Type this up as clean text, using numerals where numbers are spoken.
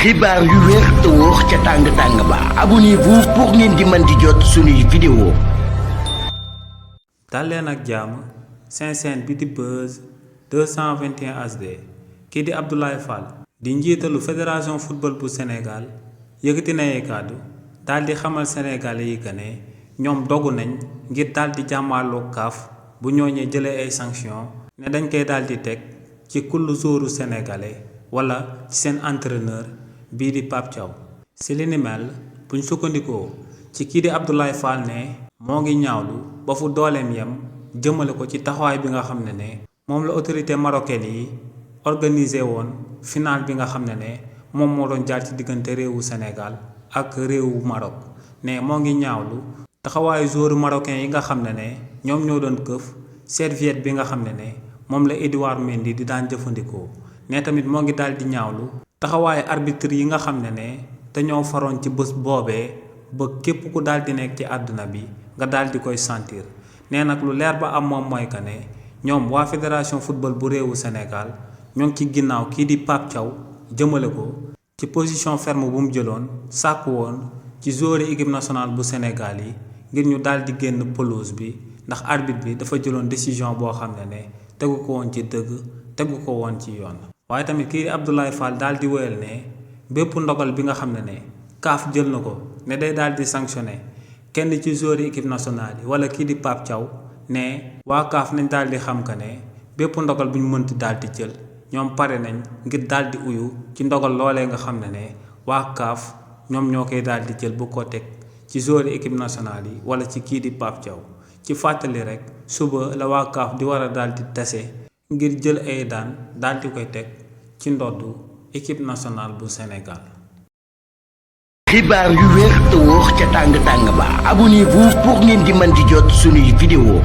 xibaar yu wér te wóor ca tàng ba abonnez-vous pour ngeen di mën di jot suñuy vidéo. dal leen ak jàmm seen chaîne bi di Buzz 221 HD kii di Abdoulaye Fall di njiitalu fédération football bu Sénégal yëkkati na ay kàddu daal di xamal sénégalais yi que ne ñoom dogu nañ ngir daal di jàmmaloo CAF bu ñooñee jëlee ay sanctions ne dañ koy daal di teg ci kullu joueur sénégalais wala ci seen entraîneur bii di Pape Thiaw. si li ni mel buñ sukkandikoo ci kii di Abdoulaye Fall ne moo ngi ñaawlu ba fu dooleem yem jëmale ko ci taxawaay bi nga xam ne moom la autorité marocaine yi organisé woon final bi nga xam ne moom moo doon jaar ci diggante réewu Sénégal ak réewu Maroc ne moo ngi ñaawlu taxawaayu joueur marocain yi nga xam ne ñoom ñoo doon këf serviette bi nga xam ne moom la Edouard Mendy di daan jëfandikoo ne tamit moo ngi daal di ñaawlu taxawaayu arbitre yi nga xam ne dañoo faroon ci bés boobee ba képp ku daal di nekk ci àdduna bi nga daal di koy sentir nee nag lu leer ba am moom mooy que ne ñoom waa fédération football bu réewu Sénégal ñoo ngi ci ginnaaw kii di Pape Thiaw jëmale ko ci position ferme bu mu jëloon sàkku woon ci joueur équipe nationale bu Sénégal yi ngir ñu daal di génn pelouse bi ndax arbitre bi dafa jëloon décision boo xam ne tegu ko woon ci dëgg tegu ko woon ci yoon. waaye tamit kii di Abdoulaye Fall daal di wéyal ne bépp ndogal bi nga xam ne CAF jël na ko ne day daal di sanctionné kenn ci joueur équipe nationale yi wala kii di Pape Thiaw ne waa CAF nañ daal di xam que ne bépp ndogal bu ñu mënti daal di jël ñoom pare nañ ngir daal di uyu ci ndogal loolee nga xam ne waa CAF ñoom ñoo koy daal di jël bu ko teg ci joueur équipe nationale yi wala ci kii di Pape Thiaw. ci fàttali rek suba la waa CAF di war a daal di tase ngir jël ay daan daal di koy teg ci ndoddu équipe nationale bu Sénégal. xibaar yu wér te wóor ca tàng ba abonnez-vous pour ngeen di mën di jot suñuy vidéo.